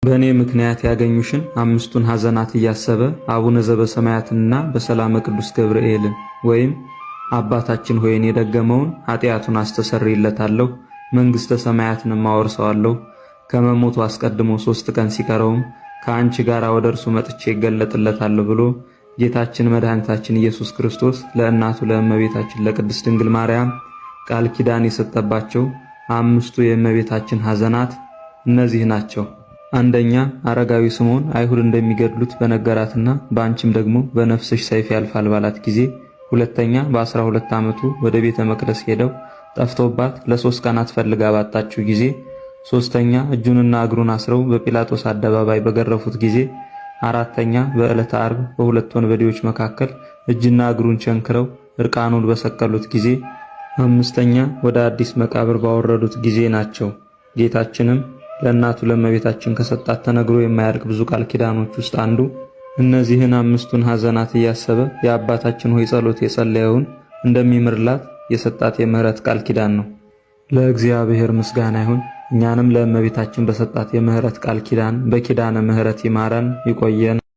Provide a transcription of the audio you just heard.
በእኔ ምክንያት ያገኙሽን አምስቱን ሐዘናት እያሰበ አቡነ ዘበሰማያትንና በሰላመ ቅዱስ ገብርኤልን ወይም አባታችን ሆይን የደገመውን ኃጢአቱን አስተሰርይለታለሁ፣ መንግሥተ ሰማያትንም አወርሰዋለሁ። ከመሞቱ አስቀድሞ 3 ቀን ሲቀረውም ከአንቺ ጋር ወደ እርሱ መጥቼ ይገለጥለታለሁ ብሎ ጌታችን መድኃኒታችን ኢየሱስ ክርስቶስ ለእናቱ ለእመቤታችን ለቅድስት ድንግል ማርያም ቃል ኪዳን የሰጠባቸው አምስቱ የእመቤታችን ሐዘናት እነዚህ ናቸው። አንደኛ፣ አረጋዊ ስምዖን አይሁድ እንደሚገድሉት በነገራትና በአንቺም ደግሞ በነፍስሽ ሰይፍ ያልፋል ባላት ጊዜ። ሁለተኛ፣ በ12 ዓመቱ ወደ ቤተ መቅደስ ሄደው ጠፍቶባት ለ3 ቀናት ፈልጋ ባጣችው ጊዜ። ሶስተኛ፣ እጁንና እግሩን አስረው በጲላጦስ አደባባይ በገረፉት ጊዜ። አራተኛ፣ በዕለተ ዓርብ በሁለት ወንበዴዎች መካከል እጅና እግሩን ቸንክረው እርቃኑን በሰቀሉት ጊዜ። አምስተኛ፣ ወደ አዲስ መቃብር ባወረዱት ጊዜ ናቸው። ጌታችንም ለእናቱ ለእመቤታችን ከሰጣት ተነግሮ የማያልቅ ብዙ ቃል ኪዳኖች ውስጥ አንዱ እነዚህን አምስቱን ሐዘናት እያሰበ የአባታችን ሆይ ጸሎት የጸለየውን እንደሚምርላት የሰጣት የምህረት ቃል ኪዳን ነው። ለእግዚአብሔር ምስጋና ይሁን። እኛንም ለእመቤታችን በሰጣት የምህረት ቃል ኪዳን በኪዳነ ምህረት ይማረን ይቆየን።